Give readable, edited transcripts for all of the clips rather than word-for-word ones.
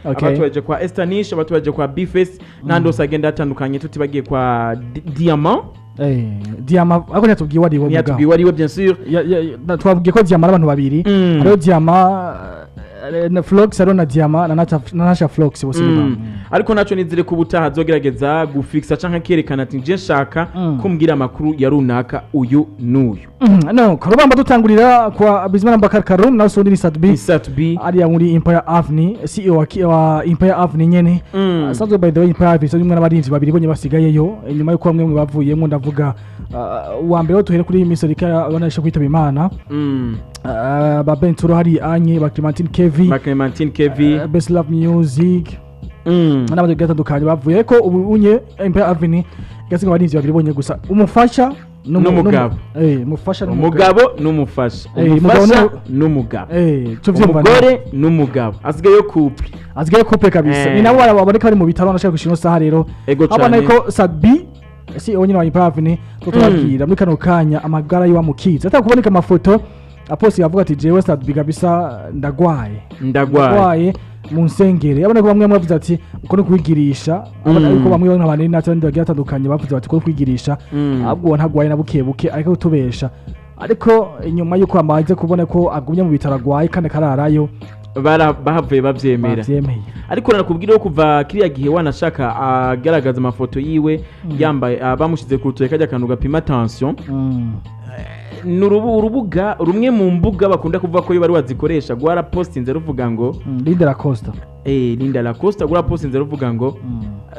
Abatubaje kwa Estanish, abatubaje kwa Bface n'andi hose agenda atandukanye, tutibagiye kwa Diamant. Diamant ariko ntiyatubwiye uwo ari we mugabo. Ntiyatubwiye uwo ari we, bien sûr. Twabwiye ko Diamant ari abantu babiri. Hariho Diamant na Flox, hariho na Diamant na Natasha Flox, bose ni bamwe. Ariko naco nizere ko ubutaha azogerageza gufixa canke akerekana ati nje nshaka kumbwira amakuru ya runaka uyu n'uyu. No Karubamba, dutangurira kwa Bizimana Bakar Karum, nawe sundi ni Sat-B. Ni Sat-B. Ariya muri Empire Avenue, CEO wa Empire Avenue nyene. Asanzwe, by the way, Empire Avenue isanzwe n'abarinzi babiri bonye basigayeyo inyuma yuko bamwe mu bavuyemo. Ndavuga uwa mbere wo tuhere kuri Miss Erika abanashe kwitaba Imana, ba Benturo, hari anye ba Clementine Kevi. Ba Clementine Kevi. Best Love Music n'abandi bagiye batandukanye bavuye ko. Ubu unye Empire Avenue igasiga abarinzi babiri bonye gusa, umufasha N'umugabo. Umufasha n'umugabo. Umugabo n'umufasha. Umugabo. Umufasha n'umugabo. Tuvyumva. Umugore n'umugabo, asigayeyo couple. Asigaye couple kabisa. Ni nabo baboneka bari mu bitaro nashaka gushira ino saha rero. Ego abona cane. ko Sat-B si nyine wa Empire Avenue two tubabwira muri kano kanya amagara yiwe amukiza, atari kuboneka amafoto aposi yavuga ati jewe Sat-B kabisa ndagwaye. Ndagwaye. Ndagwaye mu nsengere. Abona ko bamwe bavuze ati uko ni kwigirisha. Abona yuko bamwe nk'abantu n'abandi bagiye batandukanye bavuze bati uko ni kwigirisha, ahubwo uwo ntagwaye na buke buke, ariko kutubesha. Ariko inyuma yuko amaze kubona ko agumye mu bitaro agwaye kandi akararayo, bahavuye bavyemera. Bavyemeye. Ariko nakubwira ko kuva kiriya gihe wanashaka agaragaza amafoto yiwe yambaye, bamushize ku rutoke kajya akantu gapima tension. Ni urubuga rumwe mu mbuga bakunda kuvuga ko iyo bari wazikoresha rwarapostinze ruvuga ngo Linda La Costa. Linda La Costa rwarapostinze ruvuga ngo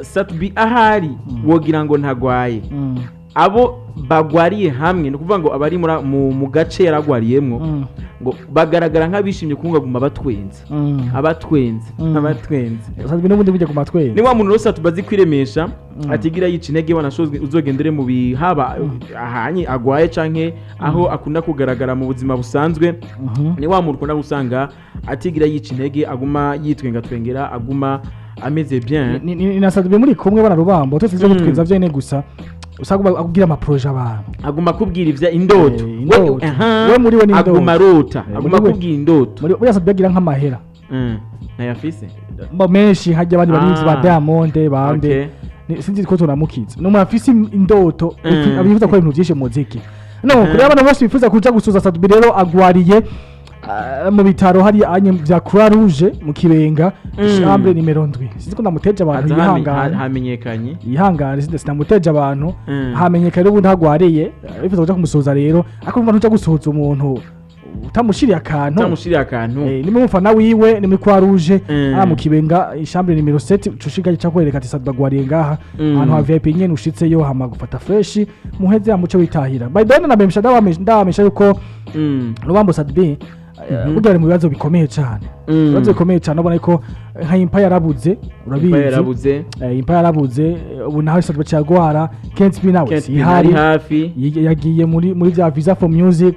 Sat-B ahari wogira ngo ntagwaye. Abo bagwariye hamwe, ni ukuvuga ngo abari mu gace yaragwariyemwo, ngo bagaragara nk'abishimye kungaguma batwenze, abatwenze, abatwenze. Sat-B n'ubundi bujya ku matwenze. Ni wa muntu wese tubazi kwiremesha, atigira yica intege. Wanashozwe uzogendere mu bihaba ahanye agwaye canke aho akunda kugaragara mu buzima busanzwe. Ni wa muntu ukunda gusanga atigira yica intege, aguma yitwenga twengera, aguma ameze bien. Ni na Sat-B muri kumwe bana Rubambo twese tuje gutwenza vyene gusa usanga akubwira ama projets abantu. Aguma akubwira ivya indoto. Indoto. Aha, We muri we ni indoto. Aguma arota, aguma muri we. akubwira indoto. Muri buriya Sat-B agira nk'amahera Ntayafise. Mba menshi hajya abandi barinzi ba Diamond bande. Sinzi ko tunamukiza, ni umuntu afise indoto, abifuza gukora ibintu byinshi mu muziki. No kuri abana bose bifuza kuja gusuza Sat-B rero, agwariye mu bitaro hari anye vya Croix Rouge mu Kibenga, chambre nimero 7. Sinzi ko ndamuteje abantu. Haza yihangane. Hamenyekanye. Yihangane, sinzi sinamuteje abantu. Hamenyekanye rero ubundi hagwariye. Bifuza kuja kumusuhuza rero, ariko urumva ntuja gusuhuza umuntu utamushiriye akantu. Utamushiriye akantu. Ni mu mufana wiwe, ni muri Croix Rouge, mu Kibenga, chambre nimero 7. Ucushika ca kwereka ati Sat-B agwariye ngaha, ahantu ha VIP nyene. Ushitseyo hama gufata fresh, muheze amuce witahira. By the way, nabemesha, ndabamesha yuko Rubambo Sat-B burya ari mu bibazo bikomeye cyane. Ibibazo bikomeye cyane, ubona ko nka Impa yarabuze, urabizi. Impa yarabuze. Impa yarabuze. Ubu naho Sat-B cyagwara, Kent B nawe Kent si B ihari. ntari hafi. Yagiye muri bya Visa for Music.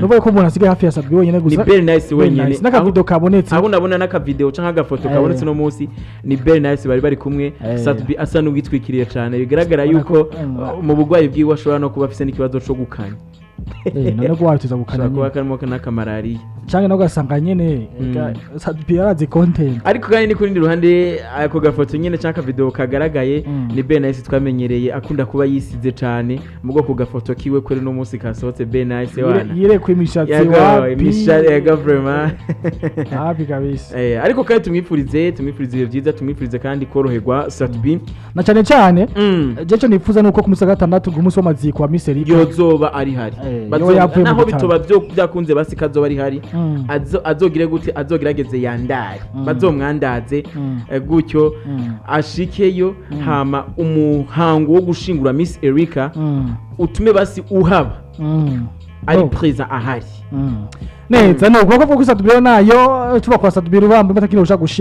Nuvuga ko umuntu asigaye hafi ya Sat-B wenyine Ni gusa. Very Nice Very wenyine. Nice. N'akavideo kabonetse. Aho nabona n'akavideo canke agafoto kabonetse no munsi ni Very Nice bari kumwe. Sat-B asa n'uwitwikiriye cyane, bigaragara Ubona yuko mu burwayi bwiwe ashobora no kuba afise n'ikibazo co gukanya. None ko watuza gukanya Ashobora kuba nyene. karimo n'akamalariya. Canke nawe ugasanga nyene Sat-B yarazi content. Ariko kandi ni ku rundi ruhande, ako gafoto nyene canke akavideo kagaragaye, ni Ben Nice twamenyereye akunda kuba yisize cane. Mu bwoko gafoto kiwe kuri no munsi kasohotse, Ben Nice wana Yirekwe imishatsi. Yago. Wapi. Imishatsi, yago vraiment. Wapi kabisa. Ariko kandi tumwifurize ibihe byiza, tumwifurize kandi koroherwa Sat-B. Na cane cane, je cyo nifuza nuko ku munsi wa gatandatu, ku munsi w'amaziko wa Miss Erika, yozoba ari hari. Yoba yavuye mu Naho bitaro. bitoba byo byakunze, basi kazoba ari hari. Azogire gute, azogerageze yandare, bazomwandaze, gutyo ashikeyo, hama umuhango wo gushingura Miss Erika utume basi uhaba ari Oh. présent ahari. Neza, no kuko ko Sat-B nayo tuba kwa Sat-B Rubamba batakiri ushaka gushira.